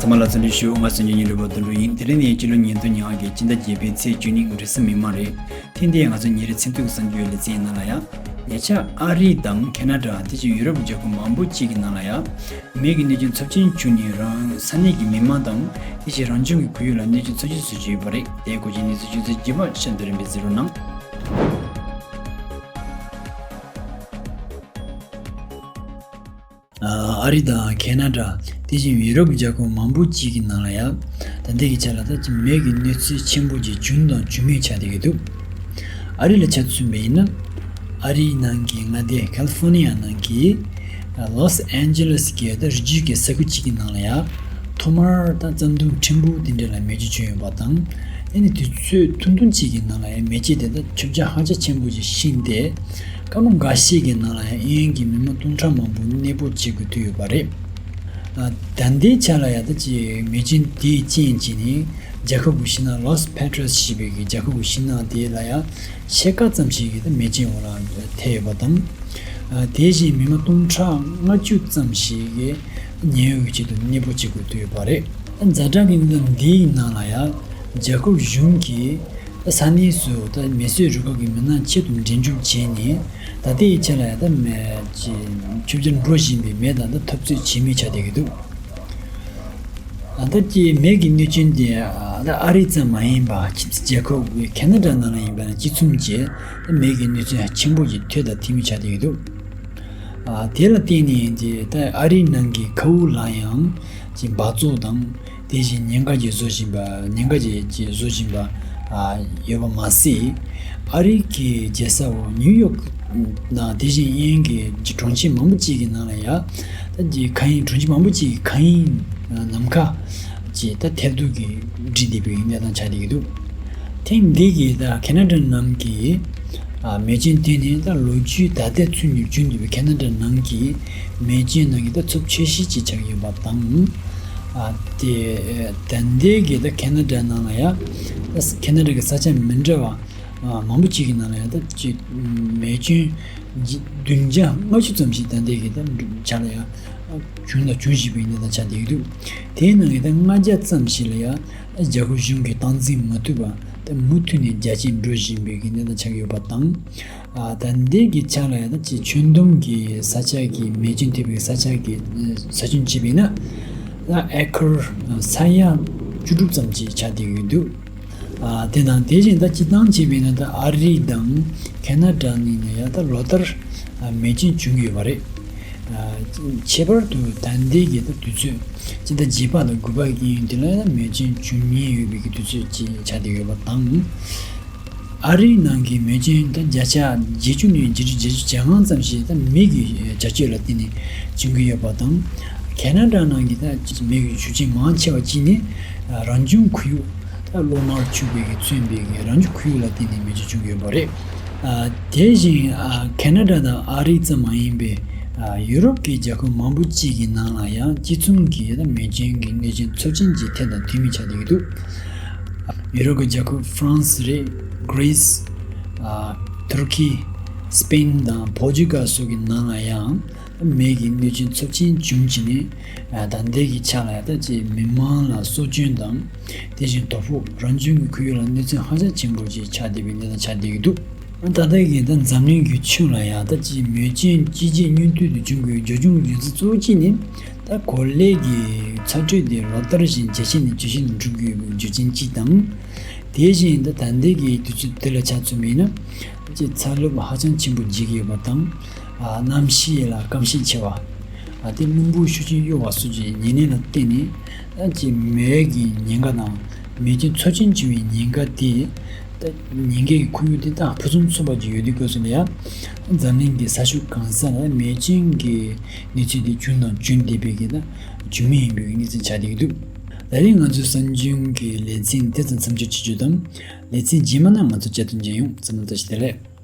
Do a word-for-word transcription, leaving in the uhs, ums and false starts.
མ་ལ་འཚམས་འདྲི་ཞུ། ང་གསར་འགྱུར་ཉིན་རེ་པ་དོན་གྲུབ་ཡིན། དེ་རིང་ནི་སྤྱི་ལོ་ཉིས་སྟོང་ཉི་ལྔ་གི་སྤྱི་ཟླ་བརྒྱད་པའི་ཚེས་བཅུ་གཉིས་རེས་གཟའ་མིག་དམར་རེད། ཐེངས་འདིའི་ང་ཚོ་ཉིན་རེའི་འཚམས་འདྲི་གསར་འགྱུར་ལེ་ཚན་ནང་ལ་ཡ། ཉེ་ཆར་ཨ་རི་དང་ཁེ་ན་ཌ་དེ་བཞིན་ཡུ་རོབ་རྒྱལ་ཁབ་མང་པོ་ཅིག་གི་ནང་ལ་ཡ། མེ་གི་གནོད་སྐྱོན་ཚབས་ཆེན་བྱུང་ནས་རང་ས་གནས་ཀྱི་མི་མང་དང་དེ་བཞིན་རང་བྱུང་གི་ཁོར་ཡུག་ལ་གནོད་སྐྱོན་ཚབས་ཆེན་བཟོ་བཞིན་ཡོད་པ་རེད། དེའི་སྐོར་གྱི་གནས་ཚུལ་ཅུང་ཟད་རྒྱས་པ་ཤར་དུ་རིམ་པས་གཟིགས་རོགས་གནང་། ཨ་རི་དང་ཁེ་ན་ཌ་དེ་བཞིན་ཡུ་རོབ་རྒྱལ་ཁབ་མང་པོ་ཅིག་གི་ནང་ལ་ཡང་ད་ལྟའི་གི་ཆ་ལ་ད་ཅི་མེ་གི་གནོད་འཚེ་ཆེན་པོ་ཅིག་བྱུང་དང་འབྱུང་མུས་ཆགས་བསྡད་ཀྱི་འདུག་ཨ་རི་ལ་ཆ་མཚོན་པ་ཡིན་ན། ཨ་རིའི་ནང་གི་མངའ་སྡེ་ཁ་ལི་ཧྥོ་ནི་ཡ་ནང་གི་ལོས་ཨན་ཇེ་ལེས་གི་ད་རི་རྒྱུད་ཀྱི་ས་ཁུལ་གཅིག་གི་ནང་ལ་ཡང་ཐོག་མར་ད་རྩྭ་དུམ་ཕྲན་བུ་དེ་འདྲ་ལ་མེ་ཆུ་བྱུང་ཡོད་པ་དང་། ཨ་ནི་དུས་ཚོད་ཐུང་ཐུང་གཅིག་གི་ནང་ལ་ཡང་མེ་ལྕེ་དེ་ད་ཁྱབ་རྒྱ་ཧ་ཅང་ཆེན་པོ་ཞིག་ཕྱིན་ཏེ། སྐར་མ་འགའ་ཤས་ཀྱི་ནང་ལ་ཡང་ཨེ་ཡོན་གྱི་མི་མང་སྟོང་ཕྲག་མང་པོ་གནས་སྤོ་བྱེད་དགོས་ཐུག་ཡོད་པ་རེད། ཨ་ད་ལྟའི་ཆ་ལ་ཡང་ད་ཅི་མེ་ཆུ་དེའི་རྐྱེན་གྱིས་ནི་རྒྱལ་ཁབ་ཀྱི་ཕྱི་ནང་ལོས་པེ་ཏྲོས་ཞེས་པའི་གི་རྒྱལ་ཁབ་ཀྱི་ཕྱི་ནང་དེ་ལ་ཡང་ཕྱེད་ཀ་ཙམ་ཞིག་གི་ད་མེ་ལྕེ་འོག་ལ་ཐལ་ཡོད་པ་དང་། ཨ་དེ་བཞིན་མི་མང་སྟོང་ཕྲག་ལྔ་བཅུ་ཙམ་ཞིག་གི་ཉེན་གཡོལ་གྱི་ཆེད་དུ་གནས་སྤོ་བྱེད་དགོས་ཐུག་ཡོད་པ་རེད། ཛ་དྲག་གི་གནས་སྟངས་འདིའི་ནང་ལ་ཡང་རྒྱལ་ཁབ་གཞུང་གིས་ས་གནས་སུ་ད་མེ་གསོད་རུ་ཁག་གི་མི་སྣ་ཆེད་དུ་འབྲེལ་འཇུག་བྱས་ནས་ད་ལྟའི་ཆ་ལ་ཡང་ད་མེ་ཆུ་རྒྱུན་འགྲོ་བཞིན་པའི་མེ་དང་ད་འཐབ་རྩོད་བྱེད་མུས་ཆགས་བསྡད་ཀྱི་འདུག་ད་ལྟ་ཀྱི་མེ་གི་གནོད་སྐྱོན་དེ་ད་ཨ་རི་ཙམ་མ་ཡིན་པར་ཁྱིམ་མཚེས་རྒྱལ་ཁབ་ཁེ་ན་ཌ་ནང་ལ་ཡིན་པ་ན་སྤྱི་མཚུངས་ཀྱི་མེ་གི་གནོད་སྐྱོན་ཆེན་པོ་ཞིག་ཐོན་དང་ཐེབས་མུས་ཆགས་བསྡད་ཀྱི་འདུག་ཨ་དེ་ལ་བརྟེན་ནས་ཀྱི་ད་ཨ་རིའི་ནང་གི་མཁའ་དབུགས་ལ་ཡང་ཀྱི་འབག་བཙོག་དང་དེ་བཞིན་ཉེན་ཁ་ཅིག་བཟོ་བཞིན་པ་ཉེན་ཁ་ཅིག་ཅིག་བཟོ་བཞིན་པ་ཨ་ཡོད་པ་མ་ཟད། ཨ་རིའི་གི་རྒྱལ་ས་འོག་ནིའུ་ཡོག་ནང་དེ་བཞིན་དབྱིན་གྱི་ཀྱི་གྲོང་ཁྱེར་མང་པོ་ཅིག་གི་ནང་ལ་ཡང་ད་ཀྱི་མཁའ་དབྱིངས་གྲོང་ཁྱེར་མང་པོ་ཅིག་གི་མཁའ་དབྱིངས་ནམ་མཁའ་ཅིག་ད་ཐལ་རྡུལ་གྱིས་བསྒྲིབས་བསྡད་པའི་གནས་སྟངས་ཆགས་བསྡད་ཀྱི་འདུག་ཐེངས་འདི་གི་ད་ཁེ་ན་ཌ་ནང་གི་ཨ་མེ་ལྕེ་དེ་ནི་ད་ལོ་རྒྱུས་ད་ལྟའི་ཚུན་གྱི་བྱུང་བསྡད་པའི་ཁེ་ན་ཌ་ནང་གི་མེ་ལྕེ་ནང་གི་ད་ཚབས་ཆེ་ཤོས་ཅིག་ཆགས་ཡོད་པ་དང་། ཨ་དེ་ད་ལྟའི་གི་ད་ཁེ་ན་ཌ་ནང་ལ་ཡ་ད་ཁེ་ན་ཌ་གི་ས་ཆ་མི་འདྲ་བ་ཨ་མང་པོ་ཅིག་གི་ནང་ལ་ཡ་ད་ཅི་མེ་སྐྱོན་བདུན་བརྒྱ་ལྔ་བཅུ་ཙམ་ཞིག་ད་ལྟའི་གི་ད་ཆ་ལ་ཡ་བྱུང་དང་འབྱུང་བཞིན་པའི་གནས་སྟངས་ཆགས་བསྡད་ཀྱི་འདུག་དེའི་ནང་གི་ད་ལྔ་བརྒྱ་ཙམ་ཞིག་ལ་ཡ་རྒྱལ་ཁབ་གཞུང་གིས་སྟངས་འཛིན་མ་ཐུབ་པ་ད་མུ་མཐུད་ནས་རྒྱ་ཆེར་འགྲོ་བཞིན་པའི་གི་གནས་སྟངས་ཆགས་ཡོད་པ་དང་། ཨ་ད་ལྟའི་གི་ཆ་ལ་ཡ་ད་ཅི་ཁྱོན་བསྡོམས་ཀྱི་ས་ཆ་གི་མེ་སྐྱོན་ཐེབས་པའི་ས་ཆ་གི་ས་ཁྱོན་བྱས་པ་ཡིན་ན་ད་ཨེ་ཀར་ས་ཡ་བཅུ་དྲུག་ཙམ་ཅིག་ཆགས་བསྡད་ཀྱི་འདུག་ཨ་དེ་དང་དེ་བཞིན་ད་སྤྱིར་བཏང་བྱས་པ་ཡིན་ན་ད་ཨ་རི་དང་ཁེ་ན་ཌ་གཉིས་ནས་ཡ་ད་ལོ་ལྟར་ཨ་མེ་སྐྱོན་བྱུང་གི་ཡོད་པ་རེད། ཨ་ཁྱད་པར་དུ་ད་ལྟའི་གི་ད་དུས་ཚོད་སྤྱི་ཟླ་བརྒྱད་པ་དང་དགུ་པ་གི་དེ་ལ་ཡང་མེ་སྐྱོན་བྱུང་ཉེན་ཡོད་པའི་གི་དུས་ཚོད་ཅིག་ཆགས་བསྡད་ཡོད་པ་དང་། ཨ་རིའི་ནང་གི་མེ་སྐྱོན་ད་བརྒྱ་ཆ་བརྒྱད་ཅུ་ནས་བརྒྱད་ཅུ་གྱ་ལྔ་ཙམ་ཞིག་ད་མེ་གི་བྱ་སྤྱོད་ལ་བརྟེན་ནས་བྱུང་གི་ཡོད་པ་དང་། ཁེ་ན་ཌ་ནང་གི་ད་མེ་གི་ཤུགས་རྐྱེན་མང་ཆེ་བ་གཅིག་ནི་རང་བྱུང་ཁོར་ཡུག་ད་གློག་དམར་འཁྱུག་པའི་གི་མཚོན་པའི་གི་རང་བྱུང་ཁོར་ཡུག་ལ་བརྟེན་ནས་མེ་སྐྱོན་བྱུང་གི་ཡོད་པ་རེད། ཨ་དེ་བཞིན་ཨ་ཁེ་ན་ཌ་དང་ཨ་རི་ཙམ་མ་ཡིན་པའི་ཨ་ཡུ་རོབ་ཀྱི་རྒྱལ་ཁབ་མང་པོ་ཅིག་གི་ནང་ལ་ཡང་གཅིག་མཚུངས་ཀྱི་ད་མེ་སྐྱོན་གྱི་གནོད་སྐྱོན་ཚབས་ཆེན་གྱི་ཐད་དང་ཐོན་མུས་ཆགས་བསྡད་ཀྱི་འདུག་ཡུ་རོབ་ཀྱི་རྒྱལ་ཁབ་ཧྥ་རན་སི་རེད། གྷི་རི་སི། ཨ་ཐུར་ཁི། སི་པེན་དང་པོར་ཅུ་གལ་སོགས་ཀྱི་ནང་ལ་ཡང་མེ་གི་གནོད་སྐྱོན་ཚབས་ཆེན་བྱུང་བྱས་ནས་ཨ་ད་ལྟའི་གི་ཆ་ལ་ཡང་ད་ཅིག་མི་མང་ལ་སྲོག་སྐྱོན་དང་། དེ་བཞིན་དོ་ཕོག་རང་བྱུང་གི་ཁོར་ཡུག་ལ་གནོད་འཚེ་ཧ་ཅང་ཆེན་པོ་ཅིག་ཆགས་བསྡད་པའི་གནས་སྟངས་ཆགས་བསྡད་ཀྱི་འདུག་ཨ་ད་ལྟ་གི་ད་འཛམ་གླིང་གི་ཁྱོན་ལ་ཡང་ད་ཅིག་མེ་སྐྱོན་སྐྱེ་རྒྱུའི་སྔོན་དུས་དུ་བྱུང་དགོས་རྒྱུ་བྱུང་གི་རྒྱུ་མཚན་གཙོ་བོ་གཅིག་ནི་ད་གོ་ལའི་གི་ཚ་དྲོད་དེ་ལོ་ལྟར་བཞིན་ཇེ་ཆེ་ནས་ཇེ་ཆེ་ལ་འགྲོ་གི་ཡོད་པའི་རྒྱུ་རྐྱེན་གཅིག་དང་། དེ་བཞིན་ད་ད་ལྟའི་གི་དུས་ཚོད་དེ་ལ་ཆ་མཚོན་པ་ཡིན་ན་ད་ཅིག་ཚ་རླབས་ཧ་ཅང་ཆེན་པོ་རྒྱས་ཀྱི་ཡོད་པ་དང་། ཨ་གནམ་གཤིས་ལ་སྐམ་ཤས་ཆེ་བ། ཨ་དེ་རླུང་བུ་ཤུགས་ཆེན་གཡོ་བ་སོགས་ཀྱི་ཉེན་གནས་ལ་བརྟེན་ནས་ད་ཅིག་མེ་གི་ཉེན་ཁ་དང་མེ་སྐྱོན་ཚབས་ཆེན་བྱུང་བའི་ཉེན་ཁ་དེ་ད་ཉེན་ཁའི་ཁོར་ཡུག་དེ་ད་ཕུན་སུམ་ཚོགས་པ་ཅིག་ཡོད་དུས་སྐབས་སུ་ལ་ཡང་འཛམ་གླིང་གི་ས་ཕྱོགས་གང་ས་ལ་མེ་སྐྱོན་གྱི་གནས་ཚུལ་དེ་བྱུང་དང་འབྱུང་བསྡད་པའི་གི་ད་བྱུང་མུས་ཡིན་པའི་གནས་ཚུལ་ཆགས་བསྡད་ཀྱི་འདུག་ད་རིང་ང་ཚོའི་གསར་འགྱུར་གྱི་ལེ་ཚན་དེ་ཙམ་མཚམས་འཇོག་བྱེད་རྒྱུ་དང་། ལེ་ཚན་རྗེས་མ་ནང་ང་ཚོ་བཅར་དུ་མཇལ་ཡོང་། བསམ་བློ་བཀྲ་ཤིས་བདེ་ལེགས།